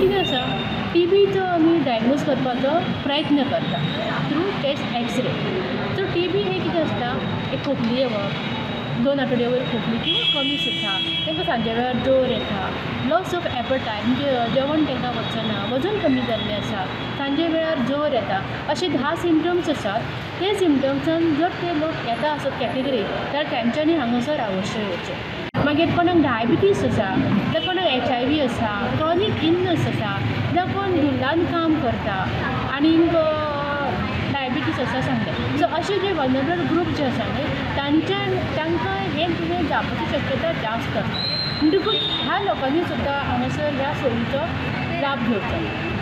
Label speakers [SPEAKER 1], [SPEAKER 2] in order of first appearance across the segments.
[SPEAKER 1] कितें आसा, टीबीचो आमी डायग्नोज करपाचो प्रयत्न करता through chest x ray. So TB हें कितें आसता, एक खोंकली येवप, 2 आठवड्या वयर खोंकली किंवा कमी सुद्दां, तांकां सांजे वेळार जोर येता, लॉस ऑफ एपटायट म्हणजे जेवण तांकां वचना, वजन कमी जाल्लें आसा, सांजे वेळार जोर येता, अशे 10 सिमटम्स आसात. ते सिमटम्सान जर ते लोक येता आसत कॅटेगरी जाल्यार तेंच्यांनी हांगासर अवश्य येवचें. मागीर कोणाक डायबिटीस आसा, जाल्यार कोणाक HIV आसा, क्रॉनीक इलनस आसा, जाल्यार कोण धुल्लान काम करता आनीक डायबिटीस आसा सांगलें. सो अशे जे वनरेबल ग्रूप जे आसा न्ही तांकां हें दुयेंस जावपाची शक्यता जास्त आसता. म्हणटकूच ह्या लोकांनी सुद्दां हांगासर ह्या सोयीचो लाभ घेवचो.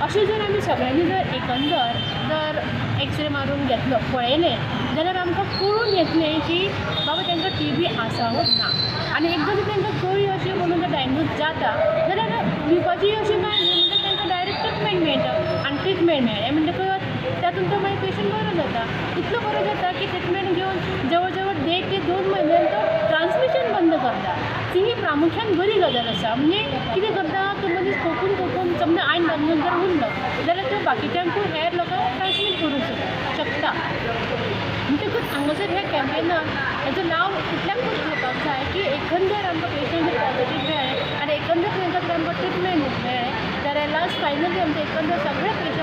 [SPEAKER 1] अशें जर आमी सगळ्यांनी जर एकंदर जर एक्सरे मारून घेतलो पळयलें जाल्यार आमकां कळून येतलें की बाबा तांकां टीबी आसा वो ना. आनी एकदां जर तांकां कळ्ळी अशें म्हणून जर डायग्नोज जाता जाल्यार भिवपाची अशें कांय न्ही, म्हणटा तांकां डायरेक्ट ट्रिटमेंट मेळटा आनी ट्रिटमेंट मेळ्ळें म्हणटकच तातूंत तो मागीर पेशंट बरो जाता. इतलो बरो जाता की ट्रिटमेंट घेवन जवळ जवळ 1.5 ते 2 म्हयन्यान तो ट्रान्समिशन बंद करता. ती ही प्रामुख्यान बरी गजाल आसा. म्हणजे कितें करता, तो मनीस खोकून खोकून समजा आयन डायग्नोज जर उरलो जाल्यार तो बाकीच्यांकूय हेर लोकांक ट्रान्समीट करूंक शकता. म्हणटकूच हांगासर ह्या कॅम्पेनाक हेजो लाव इतल्यांकूच घेवपाक जाय की एकंदर आमकां पेशंट जर पॉझिटीव मेळ्ळे आनी एकंदर तांकां जर आमकां ट्रिटमेंट मेळ्ळें जाल्यार लास्ट फायनली आमचे एकंदर सगळे पेशंट